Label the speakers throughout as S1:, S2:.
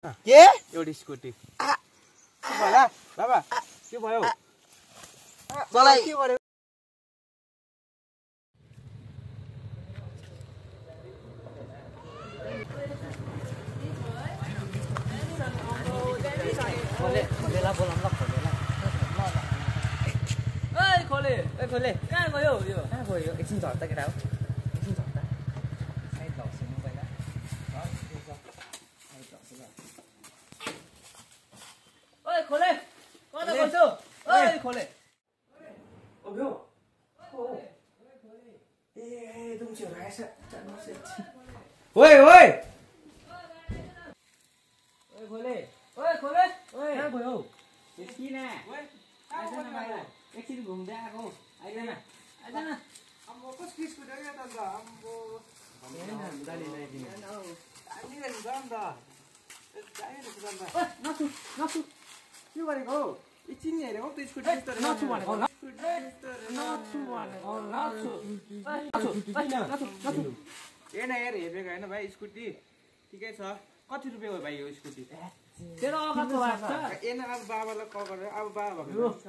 S1: के
S2: एउटा स्कुटी के भयो बाबा के भयो
S1: मलाई
S2: के भयो
S3: खोले कहाँ गयो यो कहाँ गयो एकछिन झर्दा केटा हो एकछिन झर्दा साइड झर्सिनु पहिला ओइ खोले कता गइछौ ओइ खोले
S2: ओब्यो ए दुम्चे राइस ओइ ओइ
S3: ओइ खोले ओइ कहाँ गयो किन ओइ आइज न बाहिर एकछिन घुम्दै आएको आइज न
S2: अम्बो कसको स्कुटी हो त अम्बो गाडी ल्याइदिनु अनि जाम त
S3: नछु
S2: के गरेको हौ एकछिन हेरेको त स्कुटी
S3: नछु भनेको नछु
S2: हेर हेरेको होइन भाइ स्कुटी ठिकै छ कति रुपियाँ हो भाइ यो स्कुटी
S3: तेरो अगाडको बात छ
S2: एन अब बाबालाई कल गरेर अब बाबा ल्याउँछ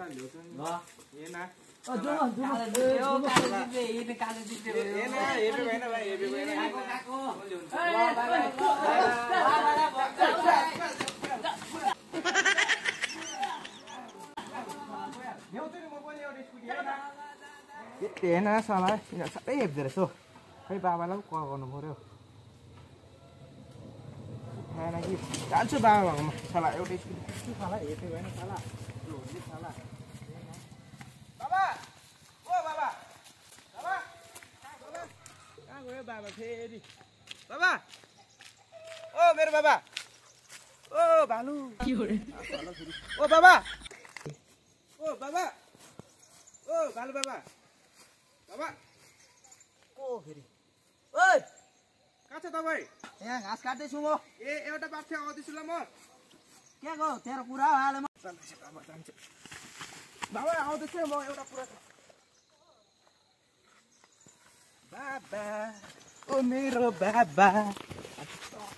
S2: हेन हेर्नु भएन भाइ हेर्नु भएन हेर्न सला यिनीहरू सबै हेप्दो रहेछ हौ खै बाबालाई पनि कल गर्नु पऱ्यो खाएन कि जान्छु बाबा भएकोमा सला एउटा स्कुटी सला हेर्नु भएन सला सला बाबा ओ बाबा बाबा कहाँ गयो बाबा फेरि बाबा ओ मेरो बाबा ओ भालु ओ बाबा ओ बाबा ओ भालु बाबा बाबा
S1: को फेरि ओइ
S2: कहाँ छ तपाईँ
S1: यहाँ घाँस काट्दैछु म
S2: ए एउटा बात थियो आउँदैछु ल म
S1: के गयो तेरो कुरा हो हाले म
S2: बाबा जान्छु बाबा आउँदैछ म एउटा कुरा बाबा ओ मेरो बाबा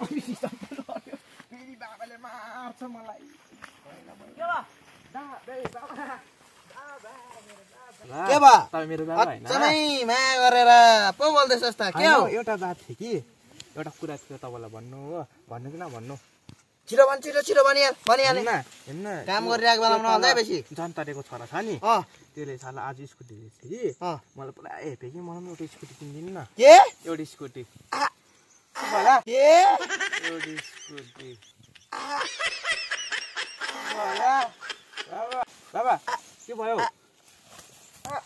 S2: फेरि बाबाले मार्छ मलाई
S1: के भयो
S2: तपाईँ मेरो बाबा होइन
S1: अचम्मै माया गरेर पो बोल्दैछस् त के हो
S2: एउटा बात थियो कि एउटा कुरा थियो तपाईँलाई भन्नु हो भन्नु कि नभन्नु
S1: छिटो भन् छिटो भनिहाले
S2: हेर्न
S1: काम गरिरहेको बेलामा नभन्दा बेसी
S2: जनताको छोरा छ नि
S1: अँ
S2: त्यसले साला आज स्कुटी दिएछ कि
S1: अँ
S2: मलाई पुरा हेप्यो कि मलाई पनि एउटा स्कुटी किनिदिनु न
S1: के
S2: एउटा स्कुटी
S1: के
S2: एउटा स्कुटी बाबा के भयो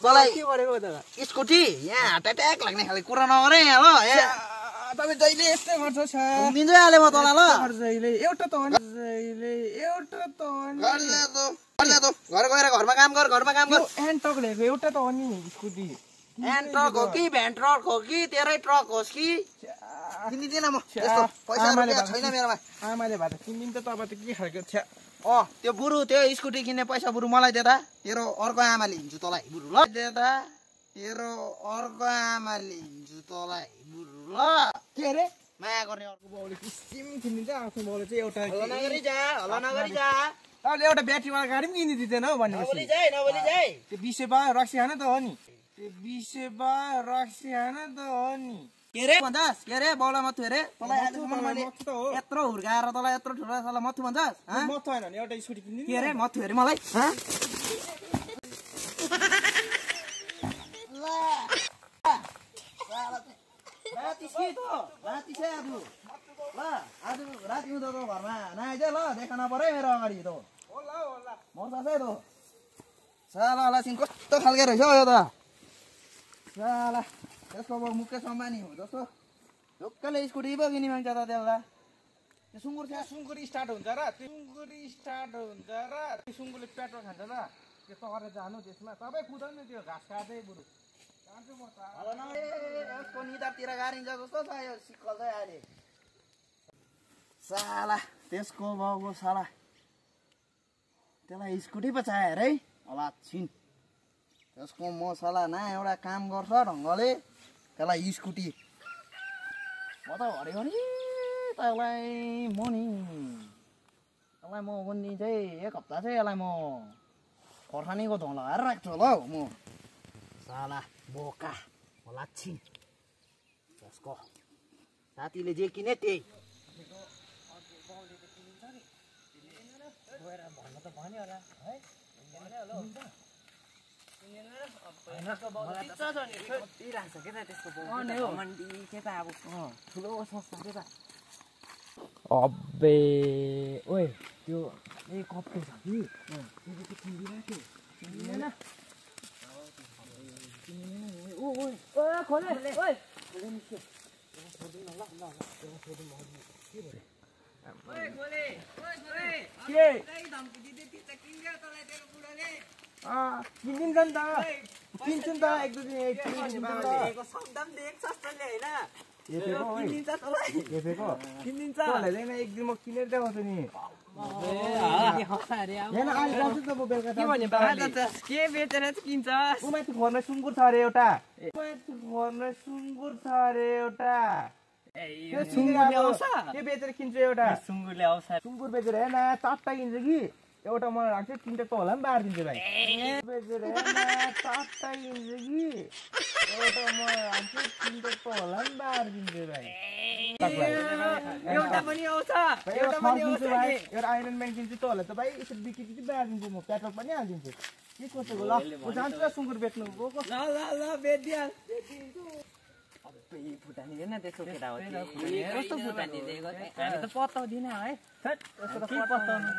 S1: मलाई
S2: के गरेको दादा
S1: स्कुटी यहाँ हार्ट एट्याक लाग्ने खाले कुरा नगरे यहाँ ल यहाँ
S2: तपाईँ जहिले यस्तै गर्छ
S1: घुमिदिँदै हालेँ म तँलाई ल
S2: जहिले एउटा त हो नि जहिले एउटा त हो नि
S1: घर गएर घरमा काम गर
S2: एन्टक ल्याएको एउटा त हो नि स्कुटी
S1: ह्यान्ड ट्रक हो कि भ्यान ट्रक हो कि तेरै ट्रक होस् कि किनिदिन म त्यस्तो पैसा रुपियाँ छैन मेरोमा
S2: आमाले भए त किनिदिनु त तपाईँ त के खालको छ्या
S1: त्यो बुढु त्यो स्कुटी किन्ने पैसा बुढु मलाई दे त तेरो अर्को आमाले हिन्छु तँलाई बुढु ल दे त तेरो अर्को आमाले हिन्छु तँलाई बुढु ल
S2: के अरे
S1: माया गर्ने अर्को
S2: बाउले किसिम किनिदिन्छ आफ्नो बाउले चाहिँ एउटा
S1: हल्ला नगरी जा
S2: तपाईँले एउटा ब्याट्रीवाला गाडी पनि किनिदिँदैन हौ भनेपछि
S1: नबोली जाई
S2: त्यो 20 रुपियाँ रक्सी खान त हो नि त्यो 20 रुपियाँ रक्सी खान त हो नि
S1: के रे भन्छस् के रे बाउलाई मथु अरे तँलाई अहिलेसम्म मैले यत्रो हुर्काएर तँलाई यत्रो ठुलो साला मथु भन्छस्
S2: मथु होइन भने एउटा स्कुटी किनिदिनु
S1: के रे मथु अरे मलाई आज राति हुँदो त घरमा नआइज ल देखा नपरे मेरो अगाडि त मर्छ है त साला लासिन कस्तो खालके रहेछ हौ यो त साला त्यसको अब मुकेश अम्बानी हो जस्तो ढुक्कले स्कुटी पो किनि माग्छ त त्यसलाई त्यो
S2: सुँगुर स्टार्ट हुन्छ र त्यो सुँगुरले पेट्रोल खान्छ र त्यो तरेर जानु त्यसमा तपाईँ कुदाउनु त्यो घाँस काट्दै बरु जान्छु म त
S1: यसको निधारतिर गाडिन्छ जस्तो छ यो सिक्कल चाहिँ अहिले साला त्यसको बाउको साला त्यसलाई स्कुटी पो चाहियो अरे होला छिन त्यसको मसला न एउटा काम गर्छ ढङ्गले त्यसलाई स्कुटी म त हरे भने त्यसलाई म नि यसलाई म कुन्नी चाहिँ 1 हप्ता चाहिँ यसलाई म खोर्सानीको धुँ लगाएर राख्छु होला हौ म साला बोका होला छिन त्यसको साथीले जे किने त्यही गएर भन्न त भन्यो होला है
S3: अबे ओए त्यो कप्पे छ कि किनिन्छ नि त किन्छु नि त 1-2 दिन किनिन्छ एक दिन म किनेर देखाउँछु नि के बेचेर चाहिँ किन्छ उमाथि घरमा सुँगुर छ अरे एउटा के बेचेर किन्छु एउटा सुँगुरले आउँछ सुँगुर बेचेर हेर्न 4टा किन्छ कि एउटा मलाई लाग्छ 3टा त होला नि बारिदिन्छु भाइ बेचेर हेर्न 4टा किन्छ कि एउटा मलाई लाग्छ 3टा त होला नि बारिदिन्छु भाइ एउटा पनि आउँछ एउटा आइरन म्यान किन्छु त होला त भाइ यसरी बिक्री बारिदिन्छु म पेट्रोल पनि हालिदिन्छु के सोचेको ल म जान्छु ल सुँगुर बेच्नु गएको ल बेचिदिहाल फुटानी हेर्न त्यसको केटा हो कस्तो फुटानी दिएको हामी त पत्ताउँदिन है पत्ताउनु